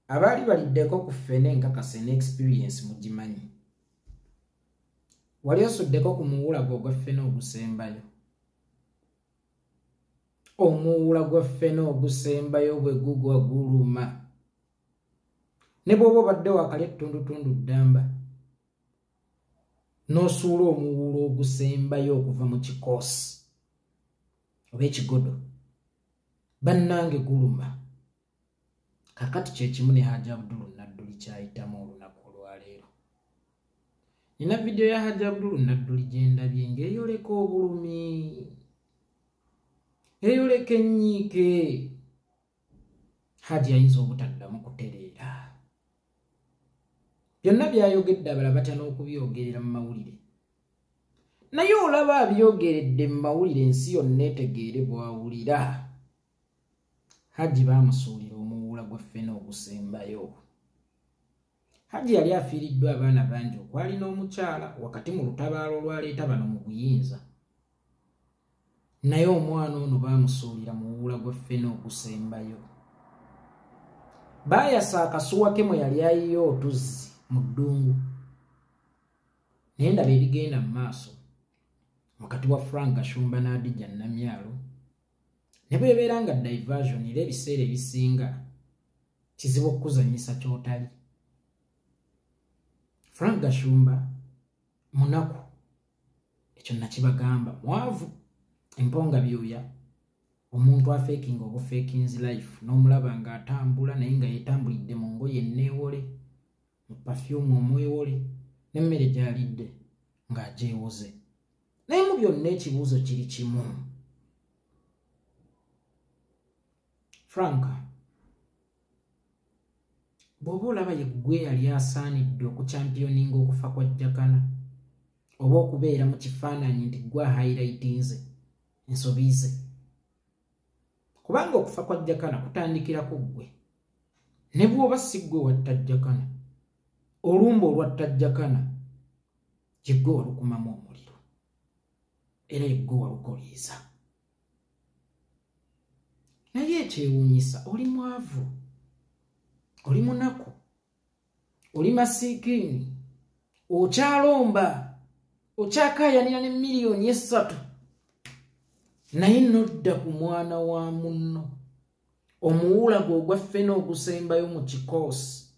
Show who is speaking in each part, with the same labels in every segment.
Speaker 1: Abaali baliddeko ku ffene nkakase ne experience mugimanyi. Wali osuddeko ku muwula gwo ogwa ffene ogusembayo? Omuwula gwa ffene ogusembayo bwe gugwa guluma. Ne bw'oba obadde waakali ettundutundu ddamba, n'osuula omuwula ogusembayo okuva mu kikoosi oba ekigodo, bannange guluma. Kaakati kye kimu ne Hajji Abdul Nadduli ky'ayitamu olunaku olwaleero. Nina vidiyo ya Hajji Abdul Nadduli gye ndabye ng'eyoleka obulumi, eyoleka ennyiike. Hajji ayinza obutaddamu kutereera. Byonna by'ayogedde abalala batya n'okubyogerera mu mawulire. Naye olaba abyogeredde mu mawulire ensi yonna etegeere bw'awulira. Hajji baamusuulira omuwula gwa ffene ogusembayo. Hajji yali afiiriddwa abaana bangi okwali n'omukyala wakati mu lutabaalo olwaleeta bano mu buyinza. Naye omwana ono baamusuulira muwula gwa ffene ogusembayo. Baayasa akasuwa ke mwe yali ayiye otuzzi mu ddungu. Naye ndaba ebigenda mu maaso wakati wa Frank Gashumba n'Adija Namyalo. Ne bw'ebeera nga diversion era ebiseera ebisinga kizibu okukuzannyisa ky'otali. Frank Gashumba munaku, ekyo nakibagamba, mwavu, emponga byoya, omuntu afeekinga obufeekinzi life n'omulaba ng'atambula naye nga yeetambulidde mu ngoye enneewole, mu perfume omwewole, n'emmere gy'alidde ng'agyewoze. Naye mu byonna ekibuuzo kiri kimu. Frank, bw'oba olaba ye ggwe yali asaanidde okuchampioninga okufa kwa Jakana oba okubeera mu kifaananyi nti ggwe ahighlightinze ensobi ze, kubanga okufa kwa Jakana kutandikira ku ggwe. Ne bw'oba si ggwe watta Jakana, olumba olwatta Jakana ye ggwe walukumamu omuliro era ye ggwe walukoliiza. Naye ekyewuunyisa, oli mwavu, oli munaku, oli masiikiini, okyalomba, okyakaayanira ne 3 million, naye nodda ku mwana wa munno. Omuwula gwe ogwa ffene ogusembayo mu kikoosi,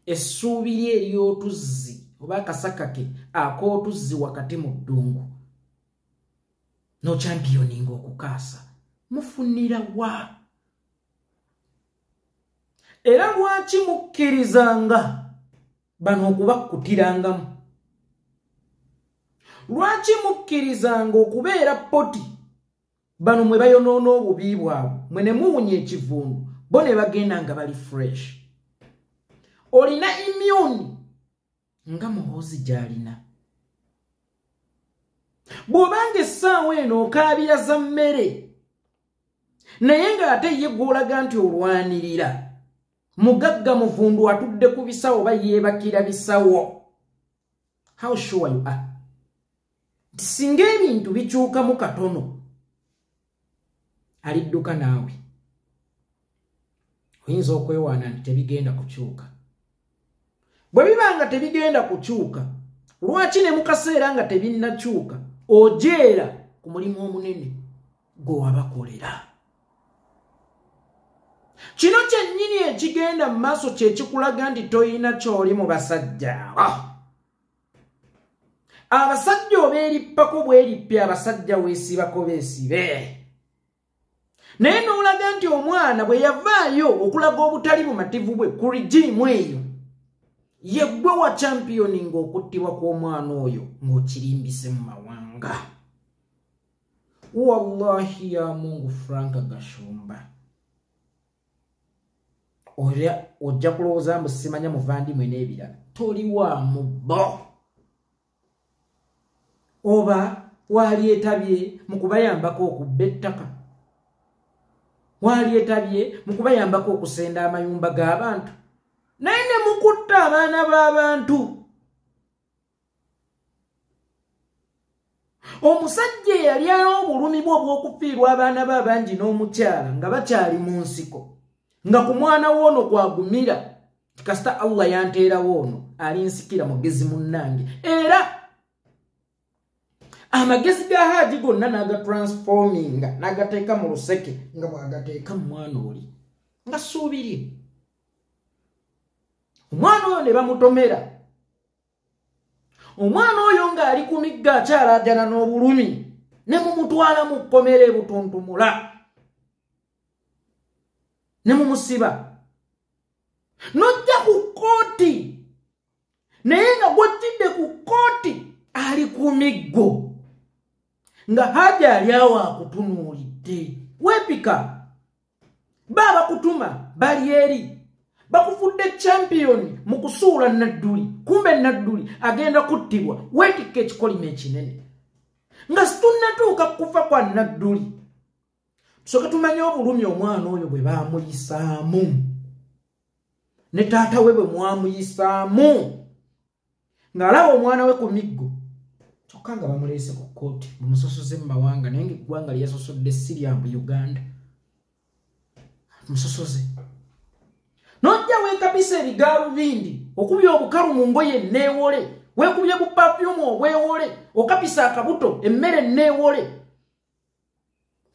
Speaker 1: essuubi lye ery'otuzzi oba akasaka ke ak'otuzzi wakati mu ddungu, n'ochampioninga okukaasa. Mufunira wa? Era lwaki mukkirizanga bano okubakutirangamu? Lwaki mukkirizanga okubeera poti bano mwe bayonoona obubi bwabwe, mwe ne muwunya ekivundu, bo ne bagenda nga bali fresh? Olina immune nga Muhoozi gy'alina. Bw'obanga essaawa eno okaabira za mmere, naye ng'ate ye gw'olaga nti olwanirira mugagga muvundu atudde ku bisawo oba yeebakira bisawo. How sure you are nti singa ebintu bikyukamu katono alidduka naawe? Oyinza okwewaana nti tebigenda kukyuka. Bwe biba nga tebigenda kukyuka, lwaki ne mu kaseera nga tebinnakyuka ojeera ku mulimu omunene gwe wabakolera? Kino kyennyini ekigenda mu maaso kye kikulaga nti toyina ky'oli mu basajja abo. Abasajja obeerippako bwerippye, abasajja weesibako beesibe, naye n'olaga nti omwana bwe yavaayo okulaga obutali bumativu bwe ku regime eyo, ye ggwe wa championinga okuttibwa kw'omwana oyo ng'okirimbise mu mawanga. Wallahi ya Mungu, Frank Gashumba, ojja kulowooza mbu simanya muvandimwe n'ebirala, toli wa mu bo oba waalyetabye mu kubayambako okubba ettaka, waalyetabye mu kubayambako okusenda amayumba g'abantu, naye ne mukutta abaana b'abantu. Omusajja eyali obulumi bwe obw'okufiirwa abaana be abangi n'omukyala nga bakyali mu nsiko, nga ku mwana w'ono kwagumira. Kasita Allah yanteerawo ono alinsikira mugezi munnange. Era amagezi ga Haji gonna n'agatransforminga n'agateeka mu luseke nga bw'agateeka mu mwana oli nga ssuubirye. Omwana oyo ne bamutomera. Omwana oyo ng'ali ku migga akyalaajana n'obulumi ne mumutwala mu kkomera ebutuntumula ne mumusiba. Nojja ku kkooti naye nga gw'ojjidde ku kkooti ali ku miggo nga Haji ali awo akutunuulidde. Weepika, baabakutuma bali eri bakufudde champion mu kusuula Nadduli, kumbe Nadduli agenda kuttibwa. Weetikka ekikolimo ekinene nga situnnatuuka kufa kwa Nadduli. Tusooke tumanye obulumi omwana oyo bwe baamuyisaamu ne taata we bwe mwamuyisaamu ng'alaba omwana we ku miggo, kyokka nga bamuleese ku kkooti bamusosoze mu mawanga, naye ng'eggwanga lye yasosodde si lya mu Uganda. Musosoze n'ojja weekapisa ebigaalubindi, okubye obukalu mu ngoye neewole, weekubye bupafyumu obwewole, okapisa akabuto emmere neewole,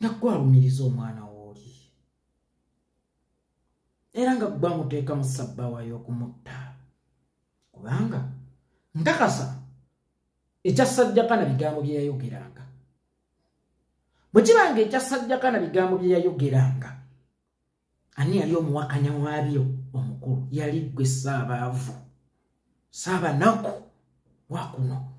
Speaker 1: nga gwalumiriza omwana wooli era nga gwamuteeka mu ssabbawa y'okumutta. Kubanga nkakasa ekya Ssajjakana bigambo bye yayogeranga. Bwe kiba nga ekya Ssajjakana bigambo bye yayogeranga, ani yali omuwakanya waabyo omukulu? Yali ggwe Ssaabaavu, Ssaabanaku wakuno.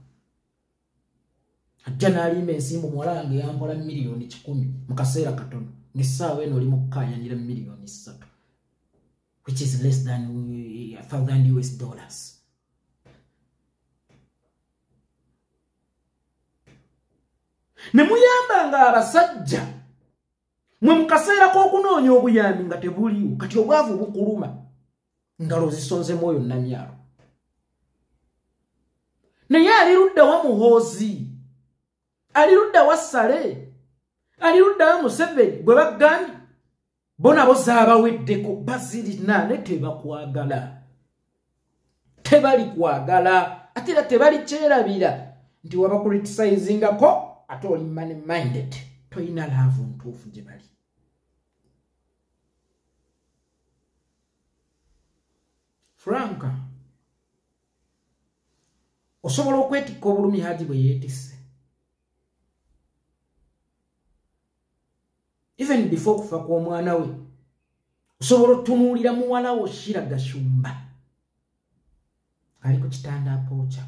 Speaker 1: Ajja n'alimba ensimbu muwala wange yampola 1,000,000 mu kaseera katono, ng'essaawa eno oli mu kukaayanira 3,000,000, which is less than $1,000. Ne muyambanga abasajja mwe mu kaseera k'okunoonya obuyambi nga tebuliiwo, kati obwavu bukuluma, ngalo zisonzemu oyo Namyalo. Naye ali ludda wa Muhoozi, ali ludda wa Saleh, ali ludda wa Museveni gwe bagambye bo nabo zaabaweddeko, bazirina ne tebakwagala, tebali kwagala, ate era tebali kyerabira nti wabacriticizingako ate oli money minded, toyina laavu ntuufu gye bali. Franka, osobola okwetikka obulumi Haji bwe yeetisse even before okufa kw'omwana we. Osobola otunuulira muwala wo Shira Gashumba ali ku kitanda apooca,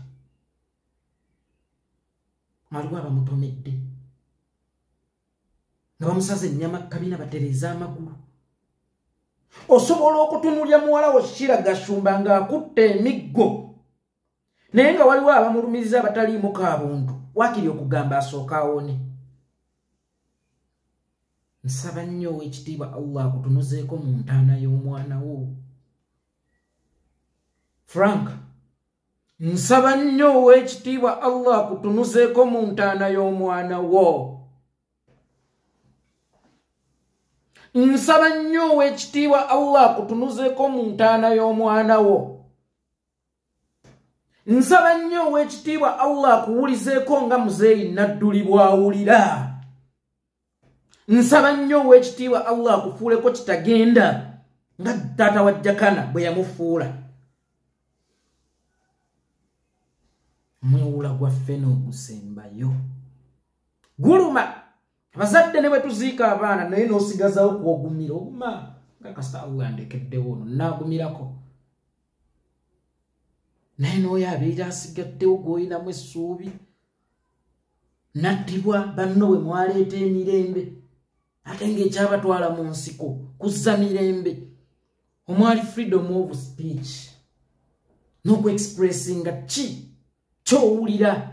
Speaker 1: waliwo abamutomedde nga bamusaza ennyama kabina batereeza amagulu. Osobola okutunuulira muwala wo Shira Gashumba ng'akutte emiggo naye nga waliwo abamulumiriza abataliimu kabuntu, waakiri okugamba asooka awone. Nsaba nnyo ow'ekitiibwa Allah akutunuzeeko mu ntaana y'omwana wo. Frank, nsaba nnyo ow'ekitiibwa Allah akutunuzeeko mu ntaana y'omwana wo. Nsaba nnyo ow'ekitiibwa Allah akutunuzeeko mu ntaana y'omwana wo. Nsaba nnyo ow'ekitiibwa Allah akuwulizeeko nga muzeeyi Nadduli bw'awulira. Nsaba nnyo ow'ekitiibwa Allah akufuuleko kitagenda nga taata wa Jakana bwe yamufuula. Mwewula gwaffe n'ogusembayo guluma. Abazadde ne bwe tuziika abaana naye n'osigazawo kw'ogumira oguma nga kasita Allah andekeddewo ono naagumirako, naye n'oyo abeera asigaddewo gw'olinamu essuubi nattibwa banno bwe mwaleeta emirembe ate ng'ekyabatwala mu nsiko kuzza mirembe omwali freedom of speech n'okuexpressinga ki ky'owulira.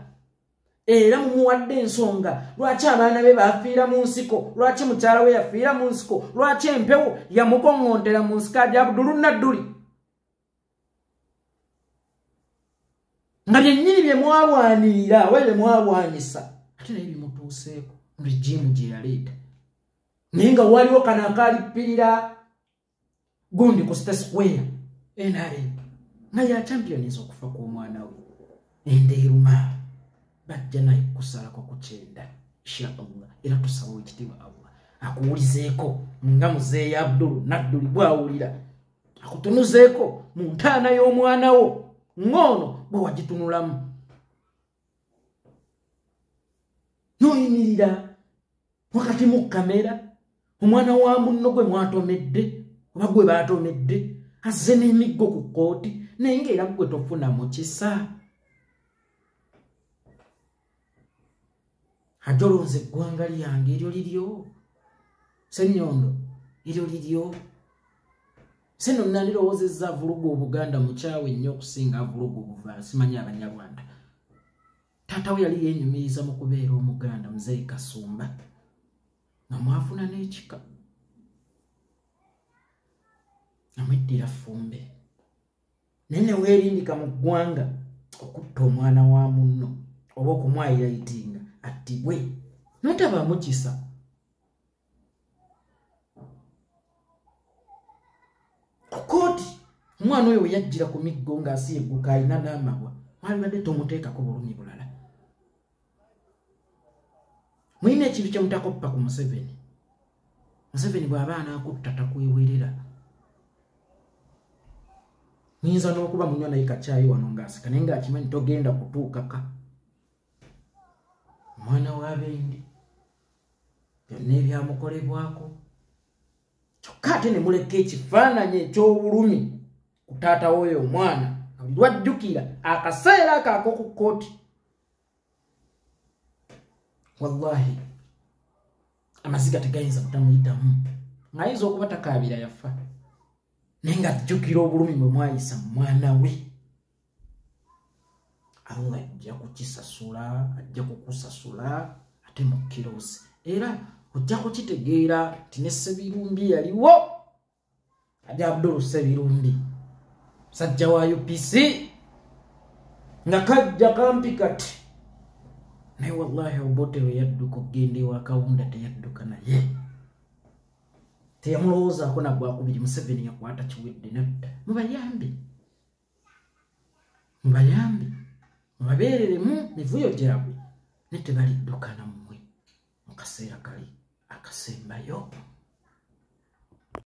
Speaker 1: Era mumuwadde ensonga lwaki abaana be bafiira mu nsiko, lwaki mukyala we yafiira mu nsiko, lwaki empewo yamukoŋŋontera mu nsiko Haji Abdulu Nadduli, nga byennyini bye mwalwanirira oba bye mwalwanyisa ate naye bimutuuseeko regimu gye yaleeta. Naye nga waliwo kano akalippirira gundi ku State Square NRM nga ya champions okufa kw'omwana we endeeruma bajja naye kusalako ku kyenda inshallah. Era tusaba ekitiibwa Allah akuwulizeeko nga muzeeyi Abdul Nadduli bw'awulira, akutunuzeeko mu ntaana y'omwana wo ng'ono bwe wagitunulamu n'oyimirira wakati mu kamera omwana wa munno gwe mwatomedde oba gwe baatomedde azze n'emiggo ku kkooti naye ng'era gwe tofuna mukisa. Ajolonze eggwanga lyange eryo liryo, Ssenyondo eryo liryo. Seno nandirowoozezza avuluga Obuganda mukyawe nnyo okusinga avuluga Obuva simanyi Abanyarwanda. Taata we yali yeenyumiriza mu kubeera Omuganda Muzeeyi Kasumba nga mwafuna n'ekika amweddira Ffumbe, naye ne weerindika mu ggwanga okutta omwana wa munno oba okumwayirayitinga attibwe n'otabaamu kisa. Ku kkooti omwana oyo we yajjira ku miggo ng'asiyegguka alina n'amabwa, mwalibadde tomuteekako bulumi bulala. Mulina ekintu kye mutakoppa ku Museveni. Museveni bw'aba anaakutta takwewerera. Muyinza n'okuba munywa naye kacaayi wano ng'aseka naye ng'akimanyi togenda kutuukaka. Omwana w'abendi byonna ebyamukolebwako kyokka ate ne muleka ekifaananyi eky'obulumi ku taata w'oyo omwana buli lwajjukira akaseera ako ak'oku kkooti. Wallahi amaziga tegayinza butamuyitamu, ng'ayinza okuba takaabira yafa naye ng'ajjukira obulumi bwe mwayisa mu mwana we. Allah ajja kukisasula, ajja kukusasula ate mu kiroosi. Era ojja kukitegeera nti ne Ssebirumbi yaliwo, Haji Abdul Ssebirumbi musajja wa UPC nga kajja kampi kati, naye wallahi Obote lwe yadduka okugenda ewa Kawunda teyadduka naye, teyamulowoozaako na gwakubiri. Museveni yakwata kiwedde nadda. Mubayambe, mubayambe, mubabeereremu mivuyo gyabwe ne tebaliddukana mmwe mu kaseera kali akasembayo.